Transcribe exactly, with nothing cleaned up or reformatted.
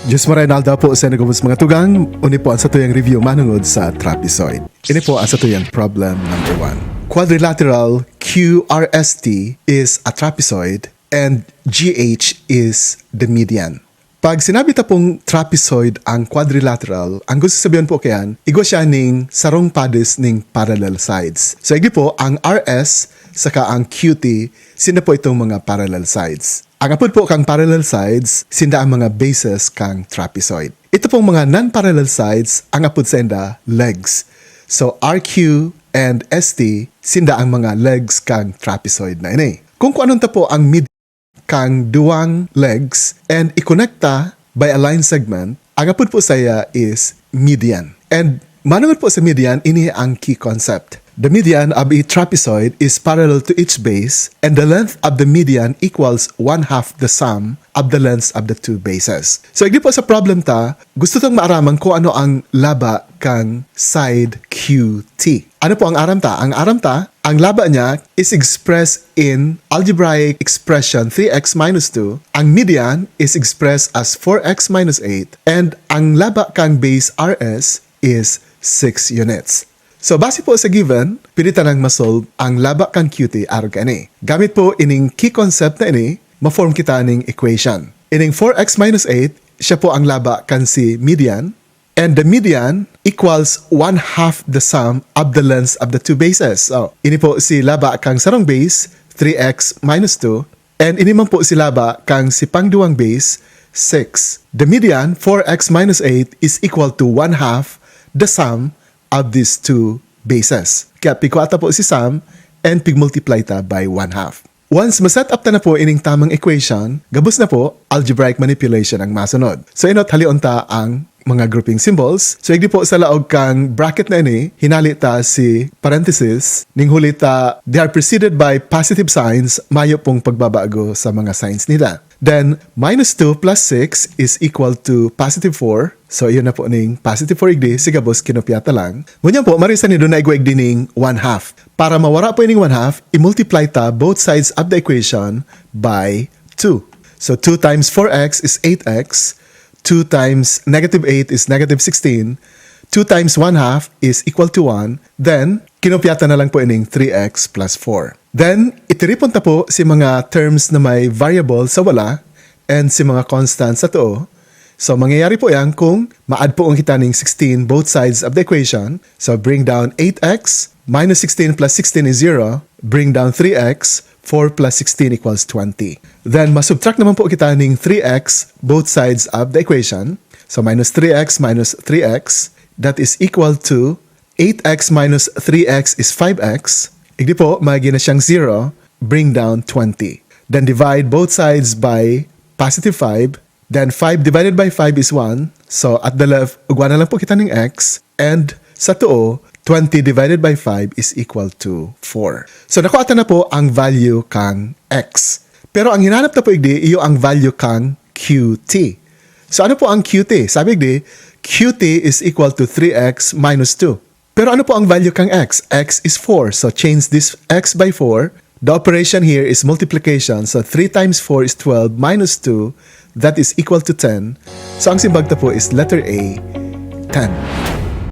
Diyos maray na aldaw po sa inyo gabos mga tugang, uni po ang satuyang review manungod sa trapezoid. Ini po ang satuyang problem number one. Quadrilateral Q R S T is a trapezoid and G H is the median. Pag sinabi ta pong trapezoid ang quadrilateral, ang gusto sabihin po kayan, igwa siya ning sarong pares ning parallel sides. So, igdi po, ang R S saka ang Q T, sinda po itong mga parallel sides. Ang apod po kang parallel sides, sinda ang mga bases kang trapezoid. Ito pong mga non-parallel sides, ang apod sainda, legs. So, R Q and S T, sinda ang mga legs kang trapezoid na ini. Kung kuanon ta po ang mid kang duwang legs and ikonekta by a line segment, ang apod po saya is median. And manungod po sa median, ini ang key concept. The median of a trapezoid is parallel to each base, and the length of the median equals one half the sum of the lengths of the two bases. So, igdi po sa problem ta, gusto tang maaraman kung ano ang laba kang side Q T. Ano po ang aram ta? Ang aram ta, ang laba niya is expressed in algebraic expression three x minus two. Ang median is expressed as four x minus eight. And ang laba kang base R S is six units. So, base po sa given, pwede ta nang masolve ang laba kan Q T arog kaini. Gamit po ining key concept na ini, ma-form kita ning equation. Ining four x minus eight, siya po ang laba kan si median. And the median equals one half the sum of the lengths of the two bases. So, ini po si laba kang sarong base, three x minus two. And ini man po si laba kang si pangduwang base, six. The median, four x minus eight, is equal to one half the sum of these two bases. Kaya pigkua ta po si sum and pigmultiply ta by one half. Once ma-set up ta na po ining tamang equation, gabos na po, algebraic manipulation ang masunod. So, inot, halion ta ang mga grouping symbols. So, igdi po sa laog kang bracket na ini, hinali ta si parenthesis, ning huli ta, they are preceded by positive signs, mayo pong pagbabago sa mga signs nila. Then, minus two plus six is equal to positive four. So, iyon na po ning positive four igdi, si gabos kinopya ta lang. Ngunyan po, marisa nindo na igwa igdi ning one half. Para mawara po ining one half, i-multiply ta both sides of the equation by two. So, two times four x is eight x. Two times negative eight is negative sixteen. Two times one half is equal to one. Then, kinopya ta na lang po ining three x plus four. Then, itiripon ta po si mga terms na may variable sa wala and si mga constant sa too. So, mangyayari po yan kung ma-add po kita ning sixteen both sides of the equation. So, bring down eight x minus sixteen plus sixteen is zero. Bring down three x, four plus sixteen equals twenty. Then, ma-subtract naman po kita ning three x both sides of the equation. So, minus three x minus three x, that is equal to eight x minus three x is five x. Igdi po, magiging na siyang zero, bring down twenty. Then divide both sides by positive five. Then five divided by five is one. So at the left, igwa na lang po kita ning x. And sa too, twenty divided by five is equal to four. So nakuha ta na po ang value kang x. Pero ang hinanap ta po igdi, iyo ang value kang Q T. So ano po ang Q T? Sabi igdi, Q T is equal to three x minus two. Pero ano po ang value kang x? X is four. So change this x by four. The operation here is multiplication. So three times four is twelve minus two, that is equal to ten. So ang simbag ta po is letter A, ten.